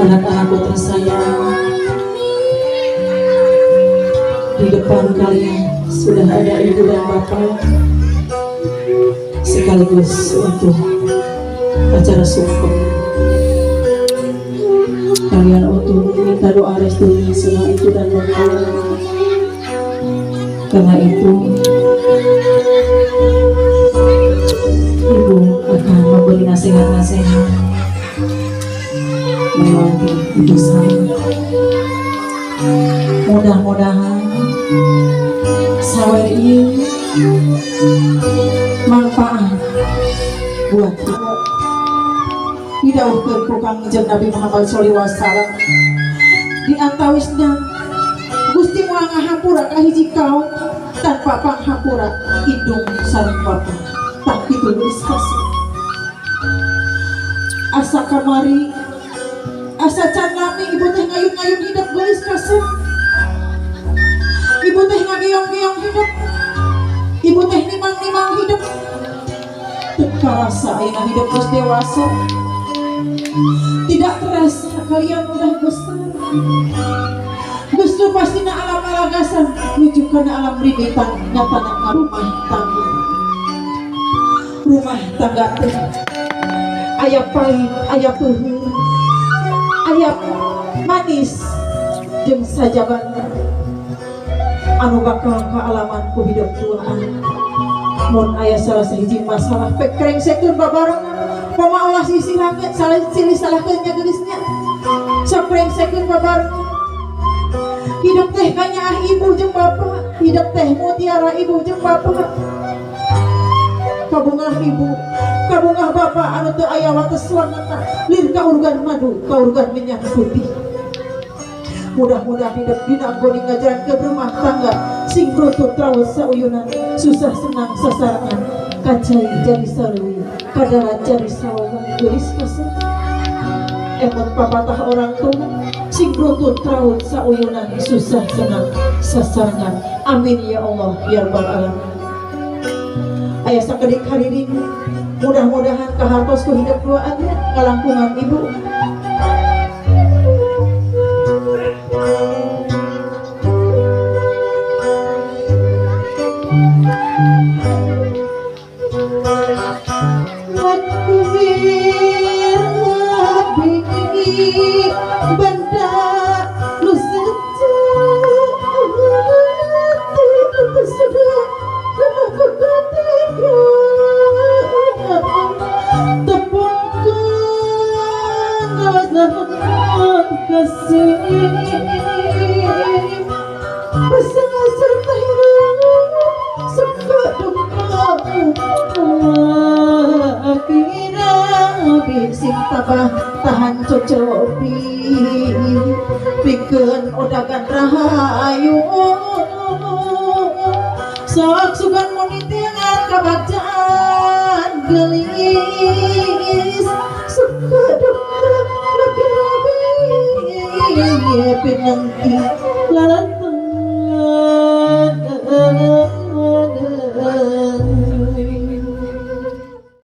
Anak-anakku tersayang, di depan kalian sudah ada ibu dan bapak, sekaligus untuk acara sungkem kalian untuk minta doa restunya semua ibu dan bapak. Karena itu, ibu akan memberi nasihat-nasihat melewati ibu saya. Mudah-mudahan sawer ini manfaat buat kita. Didawuhkeun ku Kangjeng Nabi Muhammad shallallahu alaihi wasallam, di antawisna Gusti moal ngahampura ka hiji kaum tanpa panghampura indung sareng bapa. Tah, kitu geus kasih. Asa kamari, asa can lami, ibu teh ngayun-ngayun hidup. Geulis kasih, ibu teh ngageong-geong hidup, ibu teh nimang-nimang hidup. Teu karasa ayeuna hidup geus dewasa. Tidak terasa kalian udah besar. Geus pastina alam alagasan nuju kana alam rimitan, nyatana rumah tangga. Rumah tangga teh aya pahit, aya peuheuh, aya manis jeung sajabana anu bakal kaalaman ku hidup duaan. Mun aya salah sahiji masalah, pek krengsekeun babarengan. Poma ulah sisirakeun, salah silih salahkeun nya, geulisnya. Sok krengsekeun babarengan. Hidup teh kanyaah ibu jeung bapak, hidup teh mutiara ibu jeung bapak. Kabungah ibu, kabungah bapak anu teu aya wates wanana, lir kaurugan madu, kaurugan minyak putih. Mudah-mudahan hidup dina goni ngajarankeun rumah tangga sing runtut raos sauyunan, susah senang sasarengan, kacai jadi sarui, kadarat jadi sawangan. Geulis kasih, emot papatah orang tua, sing runtut raos sauyunan, susah senang sasarengan. Amin ya Allah ya rabbal alamin. Aya sakedik hariring, mudah-mudahan kahartos ku hidup duaan nya ngalangkungan ibu. Benda lu sudah ketiga tepungkan kasih bersama serta suka duka kira sing tabah tahan cocopi pikeun odagan rahayu. Sok sugan munitian kabagjaan, gelis, suka duka lebih-lebih pinanti lalatan.